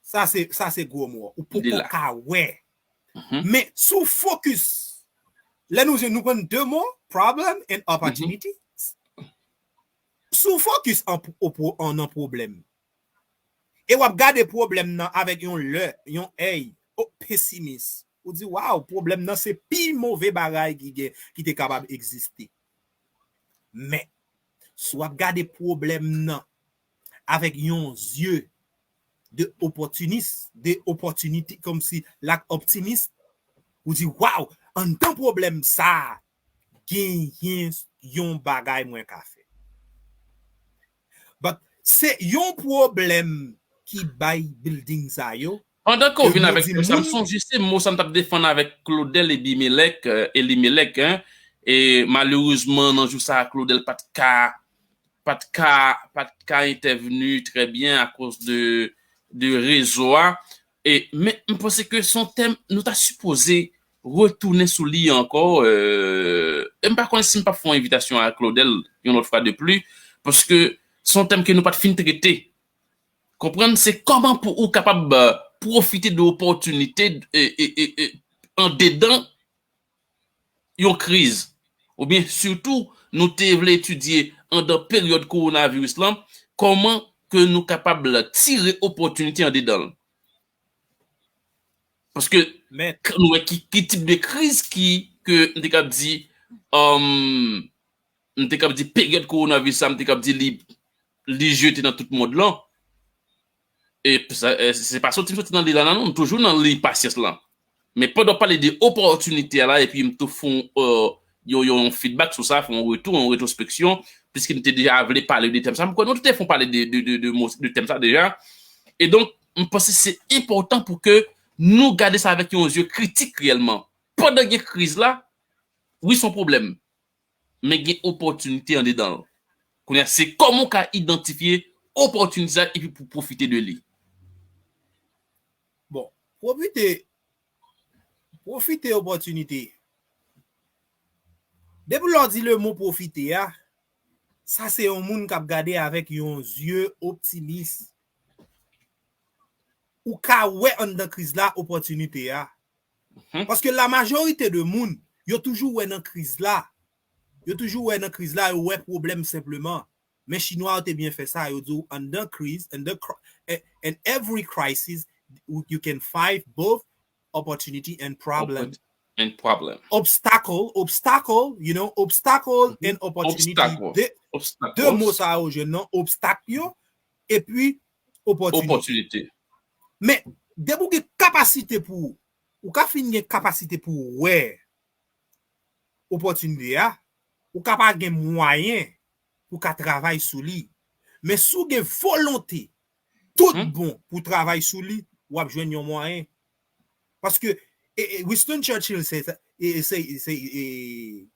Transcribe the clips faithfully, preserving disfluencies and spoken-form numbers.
Sa se, sa se gwo mo. Ou poko ka wè. Men si w focus, lè nou, nou pran de mo, problem and opportunity. Si w focus an, an, an pwoblèm, e w ap gade pwoblèm nan avèk yon lè, yon èy, o, pesimis. Ou di, waw, pwoblèm nan se pi move bagay ki gen, ki te kapab egziste. Men, si w ap gade pwoblèm nan avèk yon zye de opòtinis, de opòtinite, kòmsi l ap optimis, ou di, waw, anndan pwoblèm sa a, genyen yon bagay mwen ka fè. But se yon pwoblèm ki bay building sa yo. Pandan ke w vin avèk tèm sa, m sonje se mo sa m t ap defann avèk Claudel Ebimelec, euh, Elimelec, hein, e malerezman, nan jou sa a, Claudel pa t ka, pa t ka, pa t ka entèvni trè byen akoz de, de rezo a. E, men, m panse ke se yon tèm nou ta sipoze retounen sou li ankò. Euh, e m pa konnen si m p ap fè yon envitasyon a Claudel yon lòt fwa de pli, paske se yon tèm ke nou pa t fin trete. Konprann, se kòman pou ou kapab, euh, pwofite de opòtinite, e, e, e, e, andedan yon kriz. Oubyen sitou, nou te vle etidye andan peryòd kowonaviris lan, kòman ke nou kapab tire opòtinite andedan l. Paske nou wè ki, ki tip de kriz ki, ke m te kab di, um, m te kab di peryòd kowonaviris la, m te kab di li, li jete nan tout mond lan. E sa, e se pa soti m soti nan li la, non, m toujou nan liy pasyans lan. Men pandan w pale de opòtinite a la, epi m tou fè yon, euh, yon, yon feedback sou sa, fè yon retou, yon retwospeksyon, piske m te deja vle pale de tèm sa. M kwè nou te fè pale de, de, de, de mo, de tèm sa deja. E donk, m panse se enpòtan pou ke nou gade sa avèk yon zye kritik reyèlman. Pandan gen kriz la, wi, se yon pwoblèm. Men gen opòtinite andedan l. Kounye a, se kòman w ka idantifye opòtinite sa epi pou pwofite de li. Bon, pwofite, pwofite opòtinite. Depi lè w di le mo pwofite a, sa se yon moun k ap gade avèk yon zye optimis. Ou ka wè anndan kriz la opòtinite a. Paske la majorite de moun, yo toujou wè nan kriz la. Yo toujou wè nan kriz la, yo wè pwoblèm senpleman. Men Chinwa yo te byen fè sa, yo di w anndan kriz, in the cri-, in every crisis, you can find both opportunity and problem. And problem. Obstacle, obstacle, you know, obstacle and opportunity. De, de mo sa yo jwenn nan, obstak yo, epi opòtinite. Men, depi w gen kapasite pou, ou ka fin gen kapasite pou wè opòtinite a, ou ka pa gen mwayen pou ka travay sou li. Men si w gen volonte tout bon pou travay sou li, w ap jwenn yon mwayen. Paske, e, e, Winston Churchill se, e, e, se, se, e,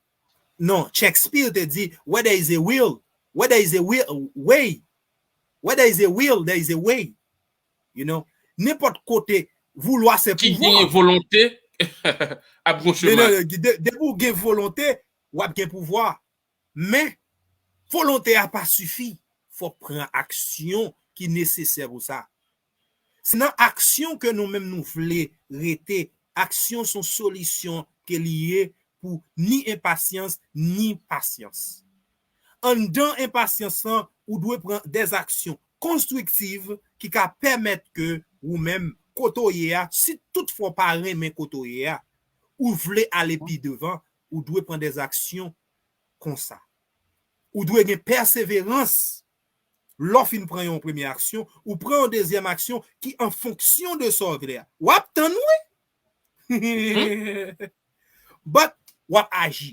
non, Shakespeare te di, where there is a will, where there is a will, way, where there is a will, there is a way. You know, nenpòt kote, voulwa se pouvwa. Ki gen volonte, ap gon chemen. Depi w gen volonte, w ap gen pouvwa. Men, volonte a pa sifi. Fòk pran aksyon ki nesesè pou sa. Se nan aksyon ke nou menm nou vle rete. Aksyon se yon solisyon ke li ye pou ni enpasyans, ni pasyans. Anndan enpasyans lan, ou dwe pran dèzaksyon konstriktiv ki ka pèmèt ke ou menm, kote w ye a, si toutfwa w pa renmen kote w ye a, ou vle ale pi devan, ou dwe pran dèzaksyon konsa. Ou dwe gen pèseverans. Lè w fin pran yon premye aksyon, ou pran yon dezyèm aksyon ki an fonksyon de sa w vle a. W ap tann, wi. But, w ap aji.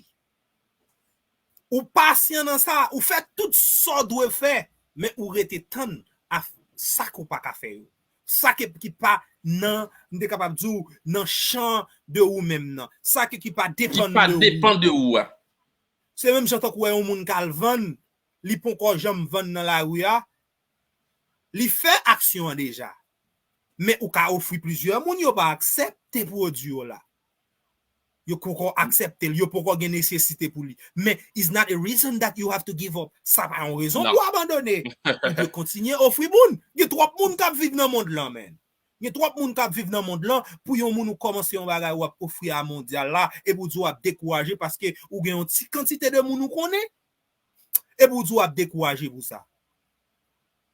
Ou pasyan nan sa, ou fè tout sa w dwe fè, men ou rete tann a sa ke w pa ka fè yo. Sa ke, ki pa nan, m te kapab di w, nan chan de ou menm nan. Sa ke, ki pa depann de ou. Ki pa depann de ou a. Se menm jan tankou wè yon moun k al vann, li ponkò janm vann nan lari a, li fè aksyon an deja. Men ou ka ofri plizyè moun, yo pa aksepte pwodui w la. Yo poko aksepte l, yo poko gen nesesite pou li. Men, it's not a reason that you have to give up. Sa pa yon rezon pou abandone. Ou dwe kontinye ofri moun. Gen twòp moun k ap viv nan mond lan, man. Gen twòp moun k ap viv nan mond lan, pou yon moun ou kòmanse yon bagay w ap ofri a mondyal la, epi w di w ap dekouraje paske ou gen yon ti kantite de moun ou konnen, epi w di w ap dekouraje pou sa.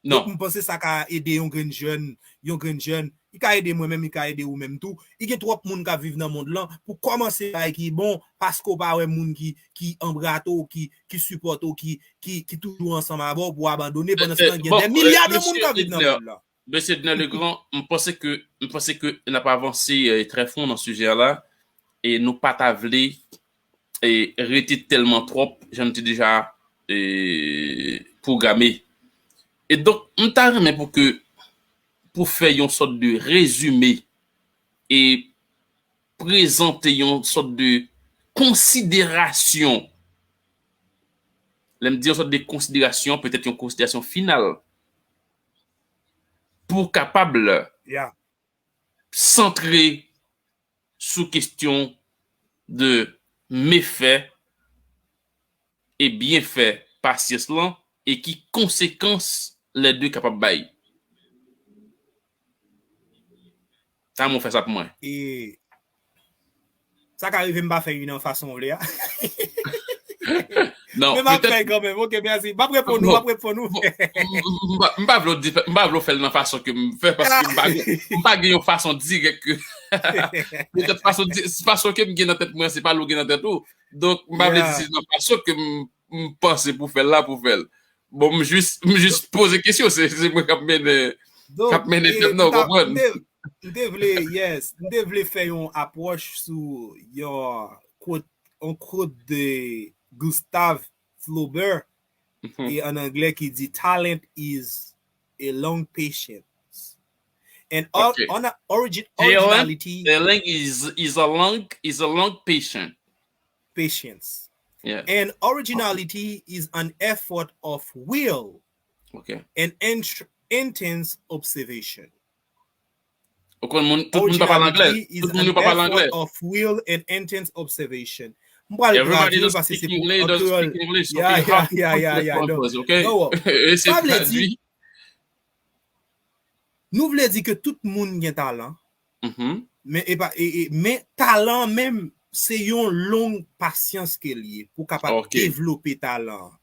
Donk, m panse sa ka ede yon grenn jèn, yon grenn jèn, li ka ede mwen menm, li ka ede ou menm tou. Li gen twòp moun k ap viv nan mond lan, pou kòmanse bagay ki bon, paske w pa wè moun ki, ki anbrate w, ki, ki sipòte w, ki, ki, ki toujou ansanm avè w pou w abandone, pandan se tan gen de milya de moun k ap viv nan mond lan. Mesye Edner Legrand, m panse ke, m panse ke n ap avanse eh, trè fon nan sijè a la, e nou pa ta vle eh, rete tèlman twòp, jan m te deja eh, pwograme. E donk, m ta renmen pou ke, pou fè yon sòt de rezime e prezante yon sòt de konsiderasyon. Lè m di yon sòt de konsiderasyon, petèt yon konsiderasyon final. Pou w kapab Yeah. santre sou kesyon de mefè e byenfè pasyans lan e ki konsekans lè de kapab bay. Sa mwen fè sa pou mwen. E sa ka rive m pa fè li nan fason w vle a. Non, Men m ap fè kanmenm. Ok, mèsi. M ap reponn ou, m ap reponn ou. M pa vle w di, m pa vle w fè l nan fason ke m fè, paske m pa gen, m pa gen yon fason dirèk ke petèt fason, fason ke m gen nan tèt mwen, se pa l ou gen nan tèt ou. Donk, m pa vle di se nan fason ke m, m panse pou fè l la, pou fè l. Bon, m jis, m jis poze kesyon, se, se mwen k ap mennen, k ap mennen tèt nan, w konprann? M te vle, yes, m te vle fè yon apwòch sou yon quote, yon quote de Gustave Flaubert, e an anglè ki di, "Talent is a long patience." And or, Okay. on a, origin, Talent, originality, talent is, is a long, is a long patient. patience. Yeah. And originality is an effort of will Okay. and int- intense observation. Ou konn moun, tout moun pa pale anglè. Originality is Tout moun an yo pa pale effort anglè. of will and intense observation. M pral Everybody tradui doesn't paske se speak pou English, doesn't ankreyòl. speak English. Yeah, Okay, yeah, how yeah, yeah, to yeah, make no. one person, okay? No. Essaye Sa de vle di, traduire. Nou vle di ke tout moun gen talan, Mhm. men, e pa, e, e, men talan menm, se yon long pasyans ke l ye pou kapab Ok. devlope talan an.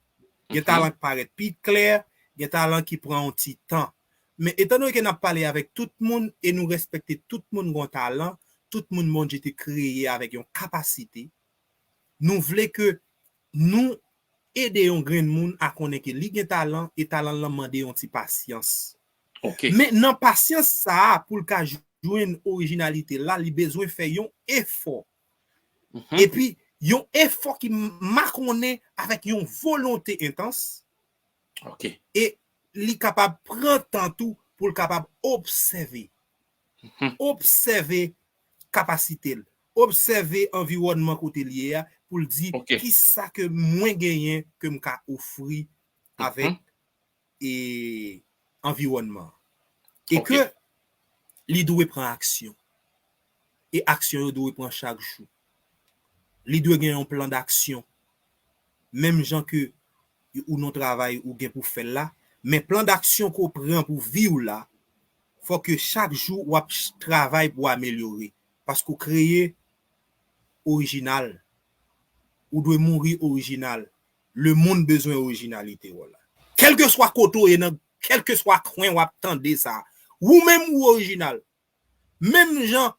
Gen Mhm. talan ki parèt pi klè, gen talan ki pran yon ti tan. Men etan done ke n ap pale avèk tout moun e nou respekte tout moun gen yon talan, tout moun Bondye te kreye avèk yon kapasite, nou vle ke nou ede yon grenn moun a konnen ke li gen talan e talan l lan mande yon ti pasyans. Ok. Men nan pasyans sa a, pou l ka jwenn orijinalite l la, li bezwen fè yon efò. Mhm. Epi, yon efò ki makonnen avèk yon volonte entans, Ok. e li kapab pran tan tou pou l kapab obsève. Mhm. Obsève kapasite l. Obsève anviwònman kote l ye a pou l di Ok. kisa ke mwen genyen ke m ka ofri avèk Mhm. e anviwònman. E Ok. Ke li dwe pran aksyon. E aksyon yo dwe pran chak jou. Li dwe gen yon plan d'aksyon. Menm jan ke ou nan travay ou gen pou fè l la, men plan d'aksyon ke w pran pou vi w la, fò ke chak jou w ap ch- travay pou amelyore. Paske w kreye orijinal. Ou dwe mouri orijinal. Lemonn bezwen orijinalite w la. Kèlkeswa kote w ye nan, kèlkeswa kwen w ap tande sa, ou menm ou orijinal. Menm jan